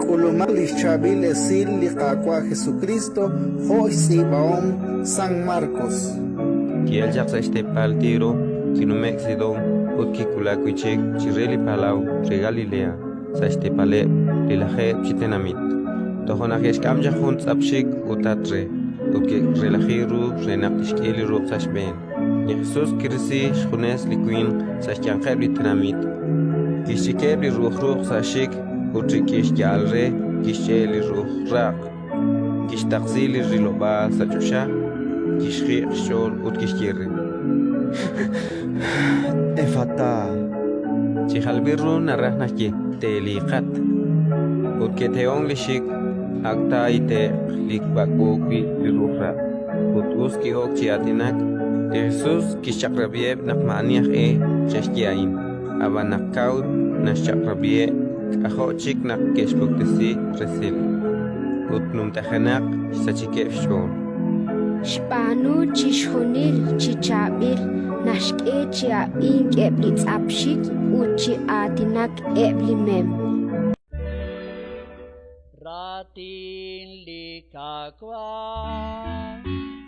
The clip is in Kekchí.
K'ulumaq li xChaab'il Esil li Qaawa' Jesukriist jo' xtz'iib'ahom San Markos. Ki'elk chaq sa' xteepal Tiro, kinume'k Sidón ut kiwulak wi' chik chire li palaw re Galilea, sa' xteepaleb' li Lajeeb' chi Tenamit. Toja' naq ke'xk'am chaq jun tz'ap xik ut tat re, ut ke'relaji ru re naq tixk'e li ruq' sa' xb'een. Li Jesus kirisi xjunes li winq sa' xyanqeb' li tenamit, kixch'ikeb' li ru'uj ruq' sa' xxik ut rik'in xya'al re kixch'e' li ru'uj raq', kixtaqsi li rilob'aal sa' choxa, kixjiq' xch'ool ut kixye re: Efatá. Chi jalb'il ru naraj naxye teeliiqat. Ut ke'tehonk li xik ak taahite'q li b'ak'b'o wi' li ru'uj raq'. Ut us ki'ok chi aatinak, li Jesus kixchaq'rab'iheb' naq maa'ani aj e che'xye a'in, ab'an naq kaw naxchaq'rab'iheb' k'ajo' chik naq ke'xpuktesi resil, ut numtajenaq xsachikeb' xch'ool. Xb'aanu chixjunil chi chaab'il, naxk'e chi ab'ink eb' li tz'ap xik ut chi aatinak eb' li mem. Raatin li Qaawa'.